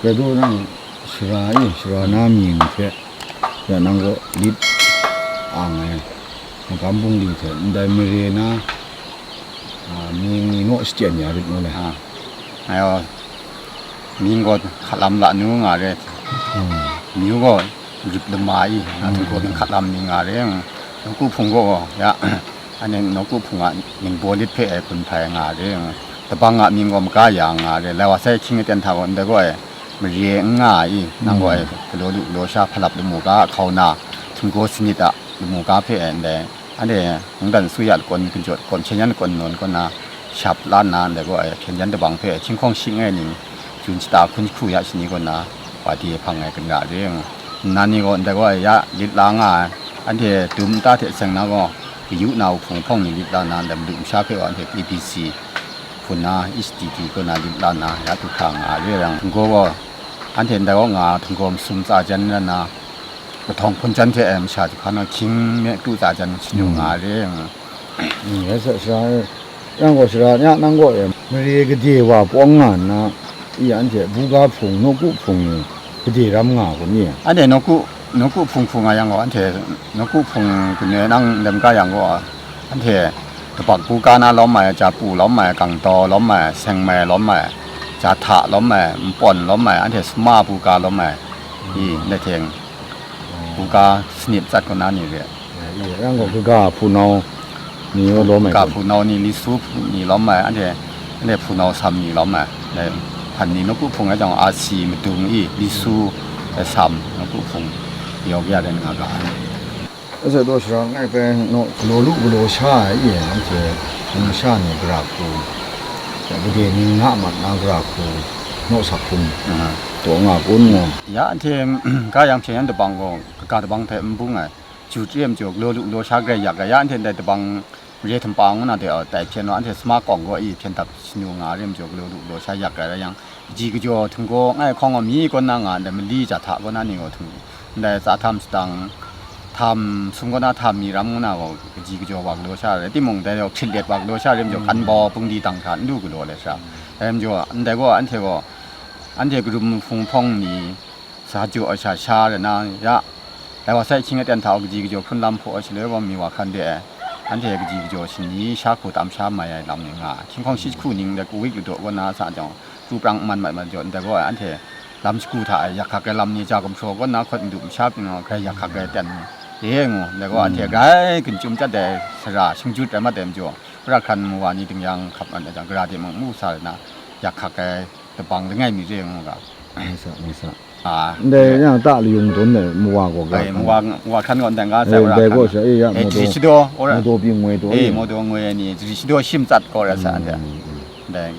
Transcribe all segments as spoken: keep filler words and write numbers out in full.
Dai gaw nang sara e, sara na mying hte, ya nang gaw lit ang ai, magam bungli hte ndai mare na, a, mying ni naw shachyen ya rit ngu le. A, ai gaw, mying gaw hkalam la nu nga re. Hmm. Myu gaw rip lama i, na Hmm. tungkaw mying hkalam ni nga re. Nawku hpung gaw, ya, Anhte nawku hpung a ningbaw lit hpe ai hkun hpai nga re, tabang a mying gaw maga ya nga re, lai wa sai hkying aten hta gaw ndai gaw ai mare n nga ai i, nang gaw ai galaw lu galaw sha hpalap lamu ga a hkauna, htinggaw sanit a lamu ga hpe ai ndai, anhte mungdan su ya lakawn, ginjawt lakawn, hpyen yan lakawn nawn kaw na, shap la nna ndai gaw ai hpyen yan tabang hpe ai hkying hkawng shi ngai ning, jun shata hkun jahku ya shani kaw na, wa di ai hpang ai gun ra re. Nnan ni gaw ndai gaw ai ya lit la nga ai, anhte dum nta hte seng na gaw, kayu na uhpung hpawng ni lit la na, ndai madu masha hpe gaw anhte K B C hpun na, H T T kaw na lit la na, ya du hkra nga ai re yang, htinggaw gaw, anhte ndai gaw nga htinggaw masum tsa jan ran na, kahtawng hpun jan hte ai masha du hkra na, hkying me kru tsa jan shanu nga ai re yang. Mm, rai sa, sara e. Yang gaw sara, ya nang gaw e, mare gade wa pawng nga nna, i anhte buga hpung, nawku hpung ni gade ram nga kun ni? Anhte nawku, nawku hpung hpung nga yang gaw, anhte nawku hpung kanu nang ndem ga yang gaw, anhte tabak buga na lawm ai, japu lawm ai, kangdaw lawm ai, sengmai lawm ai, jahta lawm ai, npawn lawm ai, anhte suma buga lawm ai, i, ndai hte buga sanit tsat kaw na ni re. Yang gaw kaga hpunau ni gaw lawm ai. Kaga hpunau ni, lisu ni lawm ai, anhte, anhte hpunau sam ni lawm ai. Dai hpan ni nawku hpung ai jang, asi madung i, lisu, dai sam, nawku hpung, yawk ya ren nga ga ai. Asa daw sara ngai pai naw, galaw lu galaw sha ai i, anhte, masha ni gara hku, gade ning na mat na gara hku, naw sak hkum, Ah. taw nga kun mu? Ya, anhte, ga yang hpyen yan tabang gaw, kaga tabang hpe n bung ai. Ju chye majaw, galaw lu galaw sha grai yak ai, ya anhte ndai tabang mare htampa ngu na de, tai hpyen wa, anhte suma kawng gaw i hpyen dap shanu nga re majaw, galaw lu galaw sha yak ai rai yang, kaji kajaw htinggaw ngai hkawng gaw myi kaw na nga ndai mali jahta kaw na ni gaw hting, ndai tsa htam shadang, htam sum kaw na htam myi ram ngu na gaw, kaji kajaw wa galaw sha rai timung, dai gaw hprit let wa galaw sha re majaw, hkan bau bungli dang hkra n lu galaw let sha, dai majaw, ndai gaw anhte gaw, anhte karum hpung hpawng ni, sa jaw ai sha sha rai na, ya, lai wa sai hkying aten hta gaw kaji kajaw hkrun lam hpaw ai shaloi gaw, mi wa hkan de ai, anhte kaji kajaw shani sha hku tam sha mai ai lam ni nga, hkying hkawng shi jahku ning de, kawik ladaw kaw na sa jang, pru prang n man mat mat jaw, ndai gaw anhte lam shagu hta e yak hkak ai lam ni, ja gumhpraw kaw na hkawt n du masha pyi gaw, grai yak hkak ai aten ni, ye ngu, ndai gaw anhte grai gun chyum chyat ai sara, shingjut rai mat ai majaw, pra hkran mawa ni dingyang hkap mat ai jang, gara de mung mu sa rai na, yak hkak ai tabang langai mi re ngu ga. Mai sa, mai sa. A. Ndai yang ta layung dun ai mawa gaw ga. Ai, mawa, mawa hkran gaw ndai nga sai, eh, ora ndai hkran gaw ga. Sa, eh, ya, eh, maw daw, jiri shidaw, ora. Maw daw byi ngoi daw, eh, eh, maw daw ngoi ai ni, jiri shidaw shim tsat gaw ra sa, mm, anhte. Mm. Ndai.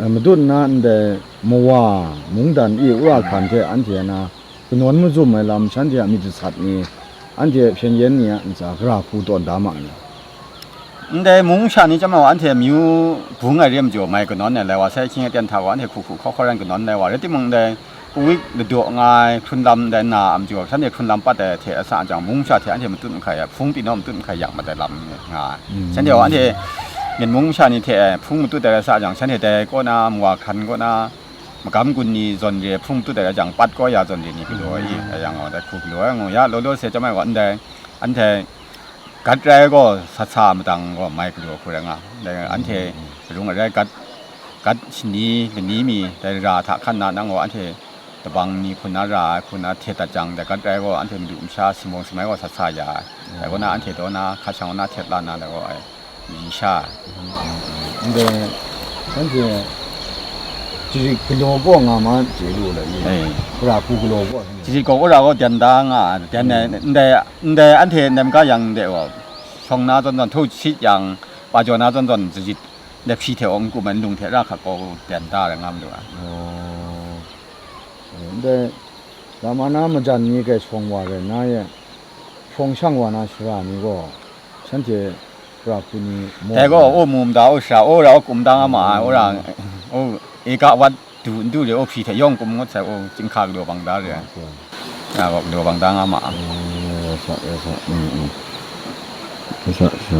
Eh, madun na ndai mawa mungdan i ora hkran hte anhte na kanawn mazum ai lam, shanhte a myit jasat ni, anhte hpyen yen ni a ntsa gara hku tawn da ma ai. Ndai mung sha ni chyam gaw, anhte myu bung ai re majaw, mai kanawn ai lai wa sai, hkying aten hta gaw, anhte hku hku hkaw hkaw ran kanawn ai wa, rai timung, ndai kawik ladaw nga ai hkrun lam ndai na a majaw, shanhte hkrun lam pat ai hte asa jang, mung sha hte anhte matut mahkai ai, hpung pyi naw matut mahkai yak mat ai lam nga ai. Mm. Shanhte gaw, anhte Myen mung masha ni hte hpung matut ai rai sa jang, shanhte dai kaw na, mawa hkran kaw na, magam gun ni zawn re, hpung matut ai rai jang, pat kaw ya zawn re ni galaw ai, mm, ai yang gaw, dai hku galaw ai ngu, ya, law law se chyam ai gaw, ndai, anhte, gat rai gaw, sat sa madang gaw, mai galaw hku rai nga. Dai anhte, mm, rung arai gat, gat shani, lani mi, dai ra hta hkan na nang gaw, anhte tabang ni hku na ra ai, hku na htet dat jang, dai gat rai gaw, anhte madu masha, simawng simai gaw sat sa ya ai. Dai kaw na, mm, anhte daw na, hka shang na htet la na, dai gaw ai, myi sha. Mm, mm, mm. Ndai, anhte, jarit galaw gaw nga ma chye lu la ye. Eh. Gara hku galaw gaw. Jarit gaw, gara gaw dan da nga, dan ai, mm, ndai, ndai anhte nem ga yang de gaw, shawng na zawn zawn, htu shit yang, pa jaw na zawn zawn, zarit, ndai hpyi hte awng kum ai nlung hte ra hkak gaw dan da ai nga malu ai. Oh. Ndai, lam ana majan ni kai shawng wa rai na ye, shawng shang wa na shara ni gaw, shanhte gara hku ni maw dai gaw, ai? O mu mda, o shara, o ra, o kum da nga ma ai, o ra, mm, o eka wat, du n du re, o hpyi hte yawng kum ngut sai, o chyinghka galaw bang da re ai. Okay. Nga gaw galaw bang da nga ma ai. Mm, rai sa, rai sa. Mm, mm. Rai sa, sa.